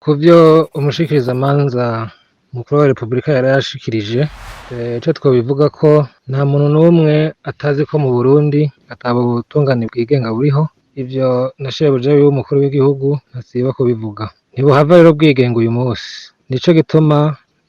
Ku vyo umushikirizamanza mukuru wa Repubulika yari yashikirije, ico twobivuga ko nta muntu n'umwe atazi ko mu Burundi ata butungane bwigenga buriho. Ivyo na shebuja wiwe umukuru w'igihugu ntasiba kubivuga. Ntibuhava rero bwigenga uyu munsi. Nico gituma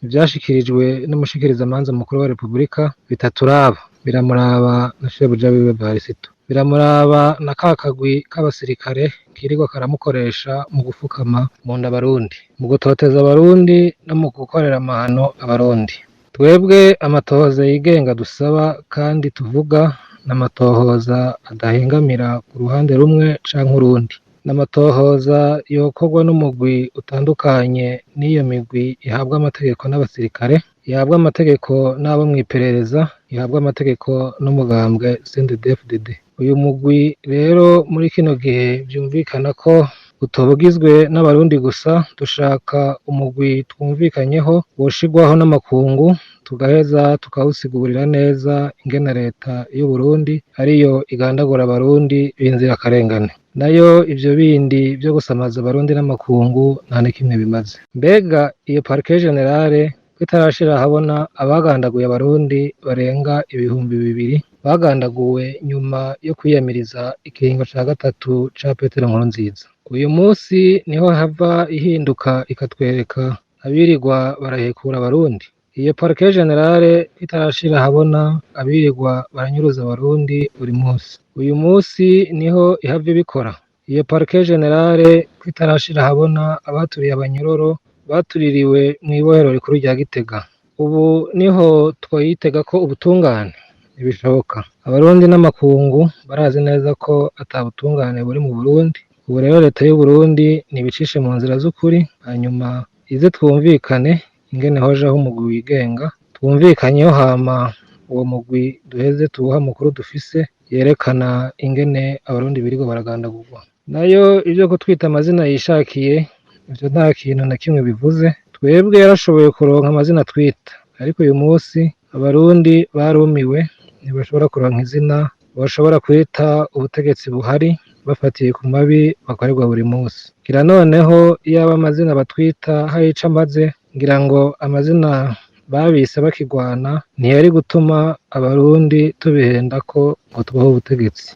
ivyashikirijwe n'umushikirizamanza mukuru wa Repubulika bitaturaba, biramuraba na shebuja wiwe Varisito, biramuraba na ka kagwi k'abasirikare kirirwa karamukoresha mu gufukama mu nda abarundi, mu gutoteza abarundi no mu gukorera amahano abarundi. Twebwe amatohoza yigenga dusaba kandi tuvuga n'amatohoza adahengamira ku ruhande rumwe canke urundi. N'amatohoza yokorwa n'umugwi utandukanye n'iyo migwi ihabwa amategeko n'abasirikare, ihabwa amategeko n'abo mw'iperereza, ihabwa amategeko n'umugambwe CNDD-FDD. Uyu mugwi rero muri kino gihe vyumvikana ko utoba ugizwe n'abarundi gusa, dushaka umugwi twumvikanyeho woshirwaho n'amakungu, tugaheza tukawusigurira neza ingene leta y'Uburundi ariyo igandagura abarundi b'inzirakarengane. Nayo ivyo bindi vyo gusamaza abarundi n'amakungu nta na kimwe bimaze. Mbega iyo parquet générale ko itarashira ahabona abagandaguye abarundi barenga 2000 bagandaguwe nyuma yo kwiyamiriza ikiringo ca gatatu ca Petero Nkurunziza? Uyu munsi niho hava ihinduka ikatwereka abirirwa barahekura abarundi. Iyo parquet générale itarashira ahabona abirirwa baranyuruza abarundi buri munsi, uyu munsi niho ihava ibikora. Iyo parquet générale ko itarashira ahabona abaturiye abanyororo batuririwe mw'ibohero rikuru rya Gitega, ubu niho twoyitega ko ubutungane? Ntibishoboka. Abarundi n'amakungu barazi neza ko ata butungane buri mu Burundi. Ubu rero leta y'Uburundi nibicishe mu nzira z'ukuri, hanyuma ize twumvikane ingene hojaho umugwi wigenga, twumvikanyeho, hama uwo mugwi duheze tuwuhe amakuru dufise yerekana ingene abarundi birirwa baragandagurwa. Nayo ivyo kutwita amazina yishakiye, ivyo nta kintu na kimwe bivuze. Twebwe yarashoboye kuronka amazina twita, ariko uyu munsi abarundi barumiwe, ntibashobora kuronka izina bashobora kwita ubutegetsi buhari bafatiye ku mabi bakorerwa buri munsi. Kira noneho iyaba amazina batwita hari ico amaze, ngira ngo amazina babise bakigwana ntiyari gutuma abarundi tubihendako ngo tubahe ubutegetsi.